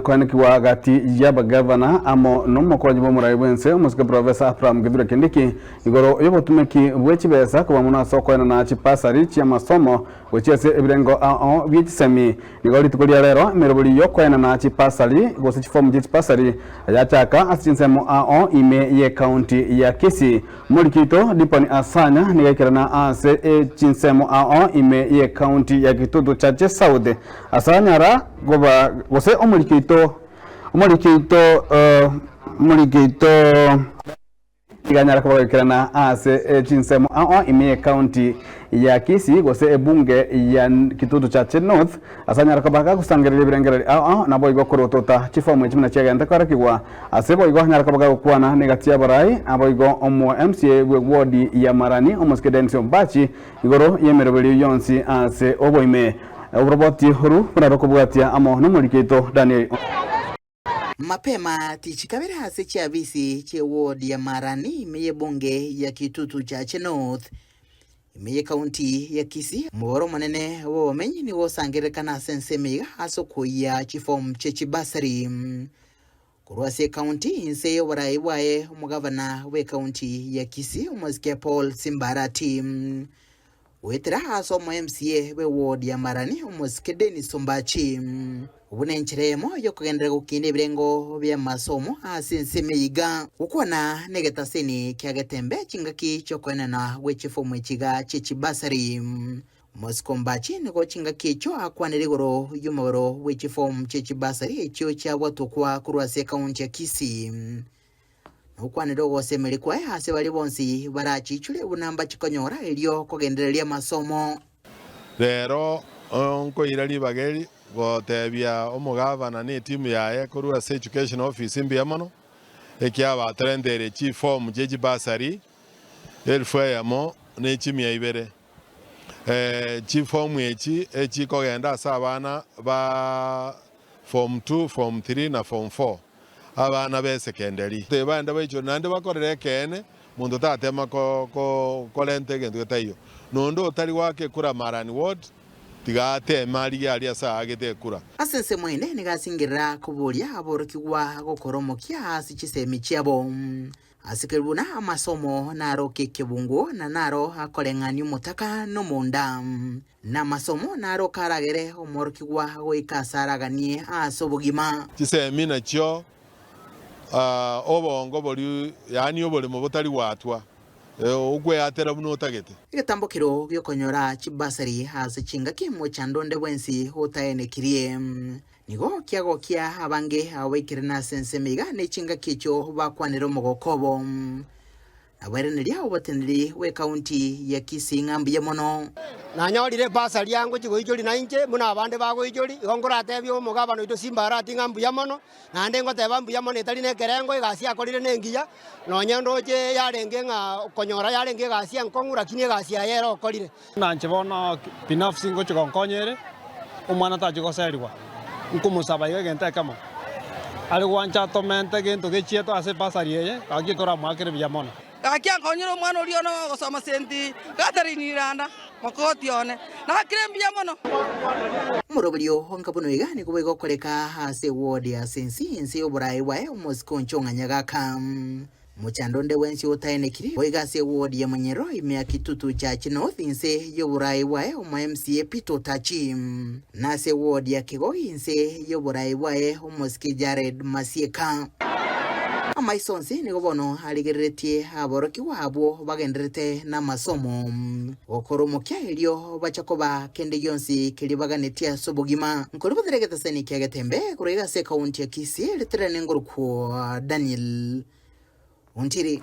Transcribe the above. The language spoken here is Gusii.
koenekiwa gati y'abagavana amo nomokonyi bw'omorai bw'ense omosike Professor Abraham Kithure Kindiki igoro y'obotumeki bwe chibesa koba mono ase okoenana chibasari chi'amasomo gochia ase ebirengo ao bie chisemi. Nigo rituko ria rero emeroberi y'okoenana chibasari gose chifomu chie chibasari yachaka ase chinsemo ao ime y'ecounty ya Kisii. Omoriki oito Diponi Asanya nigo aikerana ase chinsemo ao ime y'ecounty ya Kitutu Chache South. Asanyara koba gose omoriki oito omoriki oito omoriki oito nigo anyara koba goikerana ase chinsemo ao ime y'ecounty ya Kisii gose ebunge ya Kitutu Chache North ase anyare koba gagosangereria ebirengererio ao ao naboigo korotota chifomu echi buna chiagente koerekigwa ase boigo anyare koba gagokwana negati y'abarai naboigo omo MCA bwe ward ya Marani omosike Dennis Ombachi Igoro y'emeroberio yonsi ase oboime. Oboroboti oru buna rokobwatia amo nomoriki oito Daniel. Mapema tichikabere ase chiabisi chie ward ya Marani ime y'ebunge ya Kitutu Chache North ime y'ekaunti ya Kisii. Omobaro omonene bw'abamenyi nigo osangererekana ase ensemo iga ase okoyia chiform chie chibasari. Korwa ase ekaunti inse y'oboraai bwaye omogavana bw'ekaunti ya Kisii omosike Paul Simbarati goetera ase omo MCA bwe ward ya Marani omosike Dennis Ombachi. Obwo nenchera eyemo yokogenderera gokinda ebirengo bi'amasomo ase ensemo eye iga. Gokwana negetaseni kia Getembe chingaki chiokoenana gwe chifomu echi iga chie chibasari. Mosiko Mbachi nigo chingaki echio akwanire igoro y'omobaro bwe chifomu chie chibasari echio chiabwatokwa korwa ase ekaunti ya Kisii. Nokwanire ogosemeria kwaye ase baria bonsi barachichore buna mbachikonyora erio kogendereria amasomo. Rero nkoira ribaga eri gotebia omogavana na etimu yaye korwa ase Education Office mbuya mono, ekiagera batorenteire chifomu chie chibasari elfu eyemo ne chimia ibere. Chifomu echi echikogenda ase abana ba form 2, form 3 na form 4, abana be secondary. Baende baichore naende bakorere ekeene, monto tatema korenta egento getaiyo. Nonde otari goaka ekura Marani ward, tiga ateme arigie aria ase aagete ekura. Ase ensemo ende nigo asingerera koboria aborokigwa gokora omokia ase chisemi chiabo. Ase keria buna amasomo naro k'ekebungo, na naro akoreng'ania omotaka nomonda. Na amasomo naro karagere omworokigwa goika ase araganie ase obogima. Chisemi nachio obongo boria, yaani oboremo botari gwatwa, okweatera buna otagete. Egetambokero gi'okonyora chibasari ase chingaki mochando onde bwensi otaenekirie. Nigo kiagokia abange abo baikerene ase ensemo iga ne chingaki echio bakwanire omogoko obo. Naboiraneria oboteneneri bw'ekaunti ya Kisii ng'a mbuya mono. Nanyorire ebasari yango chigoichoria nainche buna abande bagoichoria, igo nkoratebie omogabana oito Simba Arati ng'a mbuya mono, naende ngoteba mbuya mono etari nekerengo egasi akorire nengiya, nonye ndoche yarenge ng'a okonyora yarenge egasi enkong'u lakini egasi yaye ere okorire. Nanche bono binafsi ngochia gonkonya ere, omwana tachia goserigwa, nkomosaba iga egento ekemo, are gwancha atomente gento gechiete ase ebasari eye, gaki toramoakere buya mono. Gaki ankonyire omwana oria one ogosoma Senti Catherine Iranda, mokogoti one, nakire mbuya mono. Omoroberio onga buna oiga nigo boigokoreka ase eward ya Sensi inse y'oboraai bwaye omosike Onchong'a Nyagaka. Mochando onde bwensi otaenekiri, boigo ase eward ya Monyero ime ya Kitutu Church North inse y'oboraai bwaye omo MCA Peter Otachi, na ase eward ya Kegogi inse y'oboraai bwaye omosike Jared Masieka. Amaiso onsi nigo bono arigereretie aborokigwa abwo bagendererete namasomo, gokora omokia erio bacha koba kende gionsi keria baganetie ase obogima. Nkoribotera egetasani kia Getembe korwa iga ase ekaunti ya Kisii, ritirane ngorokwo Daniel Ontiri.